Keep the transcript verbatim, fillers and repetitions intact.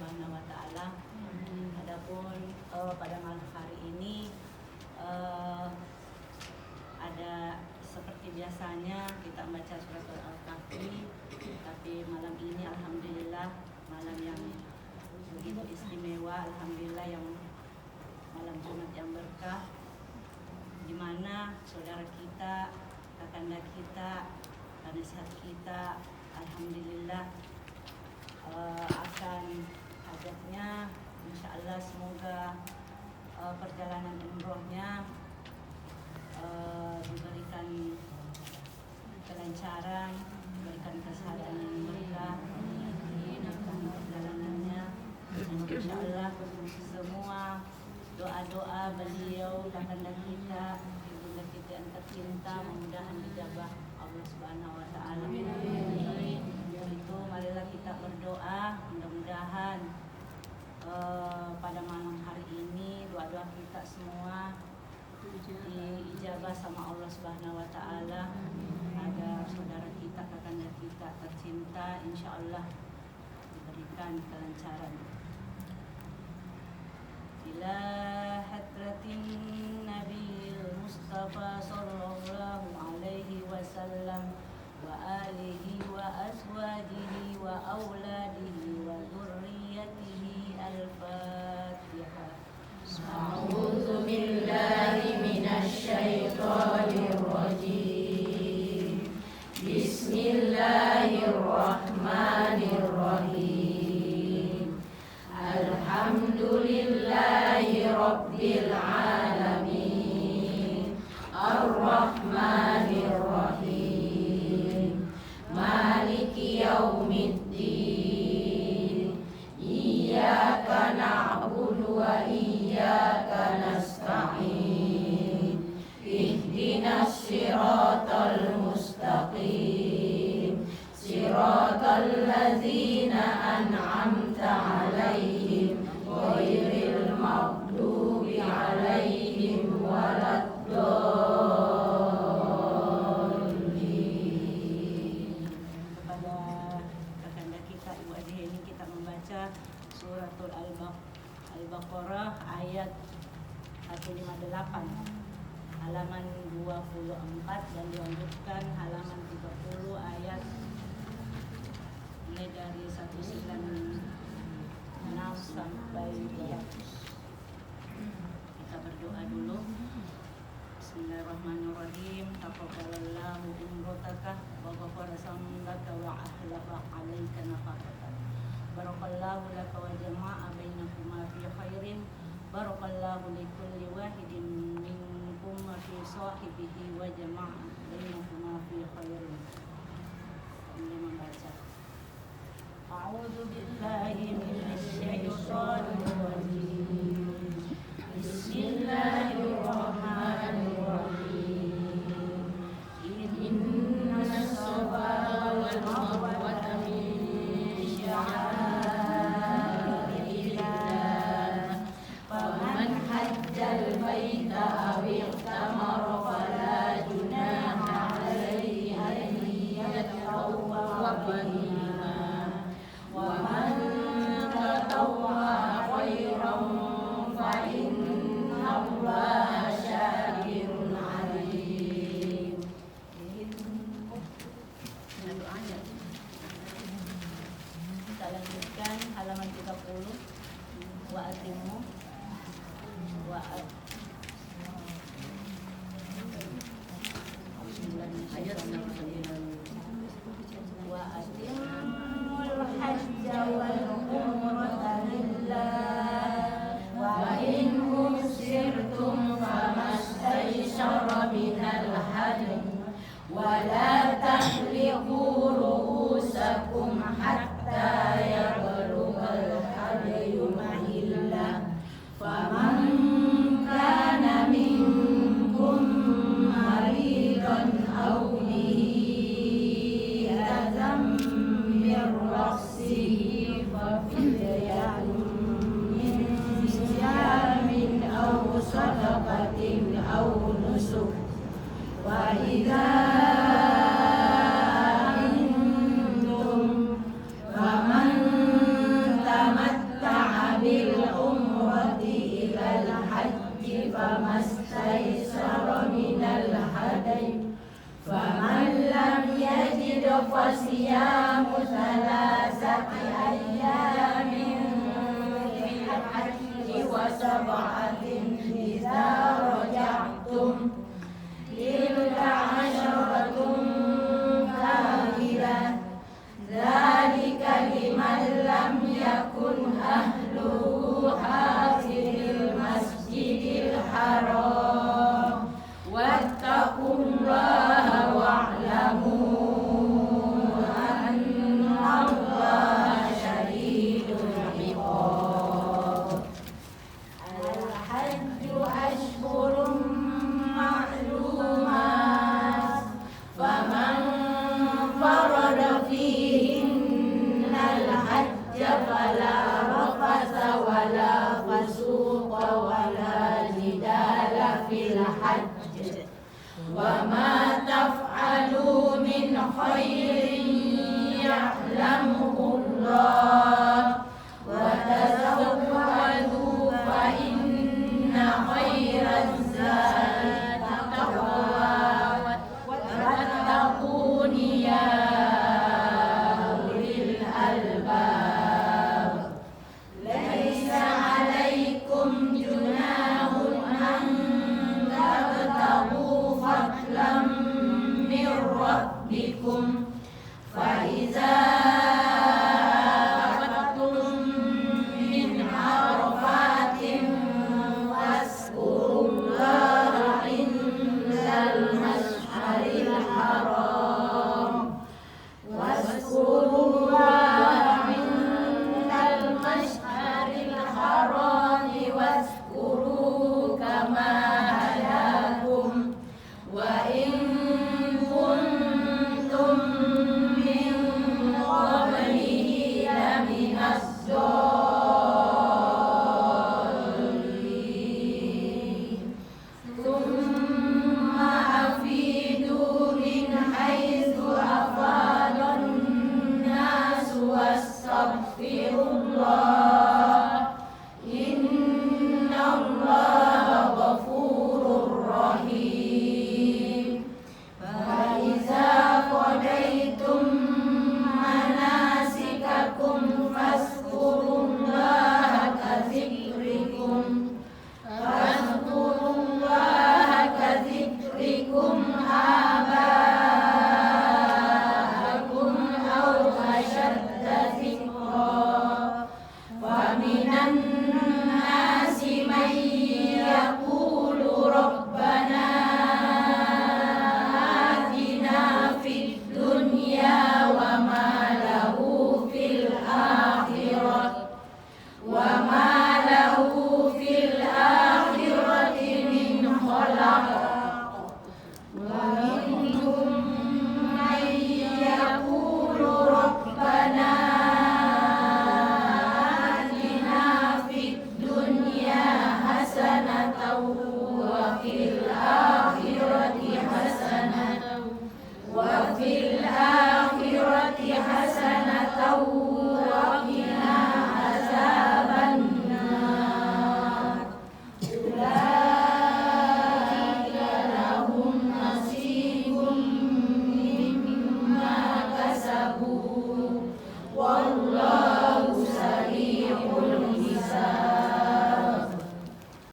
Subhanahu wa Ta'ala. Adapun, eh, pada malam hari ini, eh, ada seperti biasanya kita membaca surat Al-Kahfi, tapi malam ini alhamdulillah malam yang begitu istimewa, alhamdulillah, yang malam Jumat yang berkah, di mana saudara kita, kakanda kita, penasihat kita, alhamdulillah, eh, akan hajatnya, insya Allah semoga, eh, perjalanan umrohnya, eh, diberikan kelancaran, berikan kesehatan yang berkah dalam perjalanannya. Dan insya Allah semua doa-doa beliau, kakanda kita, ibunda kita yang tercinta, mudah-mudahan dijabah Allah Subhanahu wa Ta'ala. Itu marilah kita berdoa, mudah-mudahan, eh, pada malam hari ini doa-doa kita semua diijabah sama Allah Subhanahu wa Ta'ala, agar saudara kita, kakanda kita tercinta, insya Allah diberikan kelancaran. Ila hadratin Nabil Mustafa sallallahu alaihi wasallam wa alihi wa azwajihi wa auladihi wa dzurriyyatihi. Al-Fatihah. أعوذ بالله من الشيطان الرجيم. بسم الله الرحمن الرحيم. الحمد لله رب العالمين. الرحمن الرحيم. مالك يوم الدين. إياك نعبد وإياك نستعين. اهدنا الصراط المستقيم. صراط الذين أنعمت عليهم غير المغضوب عليهم ولا الضالين. Kepada kakanda kita, Ibu Aji Heni, kita membaca suratul Al-Baq-, Al-Baqarah ayat seratus lima puluh delapan, halaman dua puluh empat, dan dilanjutkan halaman tiga puluh ayat mulai dari seratus sembilan puluh enam sampai dua ratus. Kita berdoa dulu. Bismillahirrahmanirrahim. Taqabbalallahu umrataka wa ghafara dzambaka wa akhlafa 'alaika nafaqatak. Barakallahu laka wa jama'a bainakuma fi khairin. Barakallahu li kulli wahidin minkuma fi shahibihi wa jama'a bainakuma fi khairin. Kemudian membaca. أعوذ بالله من الشيطان الرجيم. بسم الله الرحمن الرحيم. إن الصفا والمروة من شعائر الله. فمن حج البيت أو اعتمر فلا جناح عليه أن يطوف بهما، ومن تطوع خيرا فإن الله شاكر عليم. Satu ayat. Kita lanjutkan halaman tiga puluh. Wa atimmu. Wa at-, ayat sembilan. Wa atimmul hajja wal umrata lillah. Wa in uhsirtum famastaysara minal hadyi. ولا تحلقوا رؤوسكم حتى يبلغ الهدي محله، فمن كان منكم مريضا أو به أذى من رأسه ففدية من صيام أو صدقة أو نسك، فإذا أمنتم، فمن تمتع وصيام ثلاثة أيام في الحج وسبعة إذا رجعتم تلك عشرة كاملة ذلك لمن لم يكن أهله حاضر المسجد الحرام واتقوا الله واعلموا أن الله شديد العقاب. الحج أشهر معلومات، فمن فرض فيهن الحج فلا رفث ولا فسوق ولا جدال في الحج، وما تفعلوا من خير يعلمه الله، وتزودوا فإن خير الزاد التقوى واتقون يا أولي الألباب. ليس عليكم جناح أن تبتغوا فضلا من ربكم، فإذا